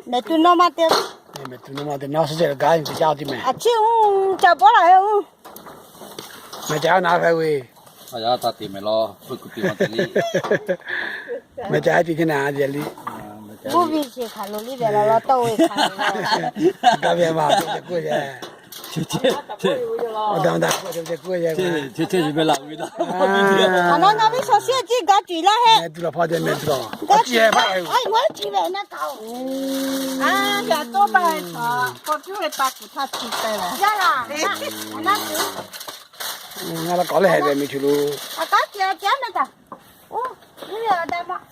Mehˍ tuˬ nawˇ maˇ te. Mehˍ tuˬ nawˇ maˇ te, nawˇ suhˉ ceh g'aˇ yuˬ te caˇ tuˬ mehˍ. A ciˉ uˉ ca bawˉ laˬ ve uˉ. Mehˍ ca na hk'a ve. Mehˍ ca hk'a te ce na a ce liˇ. Mvuhˇ ve sheˍ hk'aˬ lo liˇ ve la law tawˇ ve hk'aˬ lo. Gaˇ ve ma te k'oˆ ce. Awˬ da awˬ da k'oˆ ce k'oˆ ce. Aˬ na na ve shaw shiˉ ciˉ gaˇ tuˬ laˇ hehˆ. Mehˍ tuˬ lawˬ hpaw ce mehˍ tuˬ lawˬ. Gaˇ tuˬ. Aˬ, maˇ ci ve na kaꞈ-oˬ. A, yaꞈ tawˇ baˇ ve htaꞈ k'awꞈ cuˇ ve pa kuˬ htaˇ tuˬ teh leh. Yaˇ laˬ. Aˬ na tuˬ. Ngaˬ la k'awꞈ leh hehꞈ ve miˬ tuˬ lo. A kaˉ ce a ce mehˍ taˍ. Oˇ, iˉ ve awˬ da maˇ.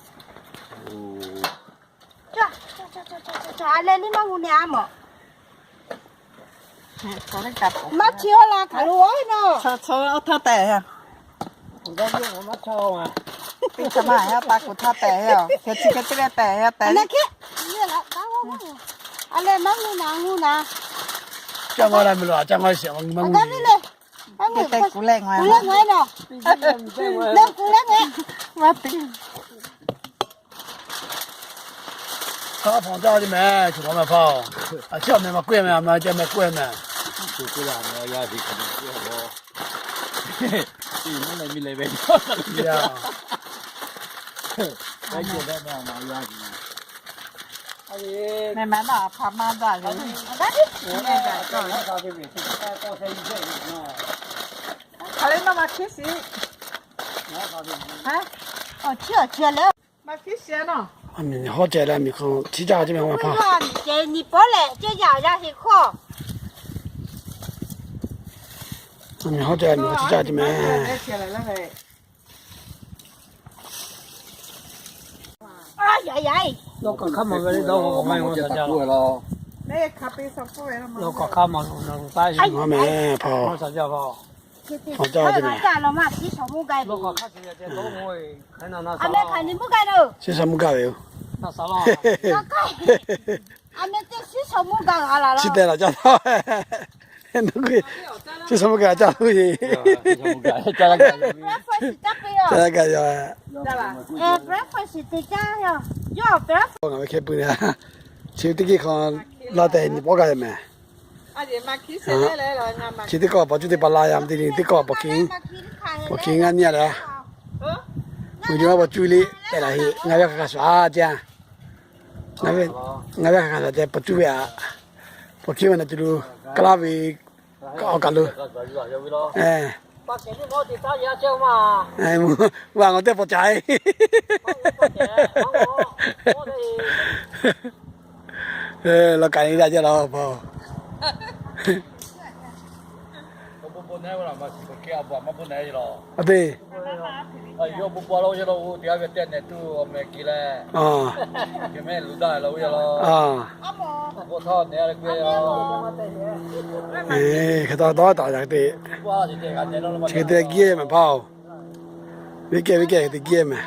A leh liˇ maˇ gu neh a mawˬ. Maˇ chi awˉ la hk'aˬ lo oˉ nawˬ. Teˇ hk'aˇ maˇ pa kuˬ htaˇ tehꞈ-e-oˬ, hkeh chi hkeh teˇ g'aˇ tehꞈ-e tehꞈ. A leh maˇ gu na gu na. Caˇ ngaw la meh lo, caˇ ngaw sheˍ maˇ gu. Kuˬ leh ngaw, kuˬ leh ngaw, kuˬ leh ngaw. Maˇ te. Hk'aˇ hpawnˬ caˇ ce mehˍ, choˬ hpaw mehˍ hpaˇ-oˬ. A ciˉ awˬ mehˍ maˇ k'oˆ mehˍ, a ma ce mehˍ k'oˆ mehˍ. Mehˍ ma naˇ hpaˇ maˇ daꞈ ve. Hk'aˬ le nawˇ ma hkiˉ shiˍ. Awˬ chiˉ awˬ chi leh. Hawˉ ceh leh miˬ hk'aw chiˇ caˇ ce mehˍ ma hpaˇ. Nyi pawˆ leh ceˇ yaꞈ yaˇ heˆ hkawˇ. Miˬ hawˉ ceh miˬ hk'aw chiˇ caˇ ce mehˍ. Mehˍ hpaˇ, hawˉ caˇ ce mehˍ. Shiˉ shaw mvuhˇ gaˇ ve yoˬ. Chi teh laˬ caˇ taˇ. Shiˉ shaw mvuhˇ gaˇ caˇ lo e. Caˇ gaˇ yoˬ. Ngaˬ ve hkeh pui na. Chi teˇ geh hk'aw la tehꞈ nyi pawˆ gaˇ ve mehˍ. Chi teˇ kawˆ paˍ cuˇ teˇ pa la yaꞈ ma te le, teˇ kawˆ paˍ hkiˬ, paˍ hkiˬ ngaˇ nyi a leh. Mvuhˇ jaˇ paˍ cuˇ le tehꞈ laˬ heˆ, ngaˬ ve hk'aˬ hk'aˬ shaˍ a ce. Ngaˬ ve hk'aˬ hk'aˬ shaˍ ce paˍ cuˇ ve a. Paˍ hkiˬ ma na tuˬ lo, kaˇ laˇ ve, kaˇ awˬ kaˬ lo. Wa ngaˬ teˇ paw ca e. Law kaꞈ nyi daꞈ jaˇ la paˍ. A teˇ. Hk'e taw dawˇ taˍ yaꞈ te. Chi hk'e te geh mehˍ hpaˇ-oˬ. Viˉ kehˬ viˉ kehˬ hk'e te geh mehˍ.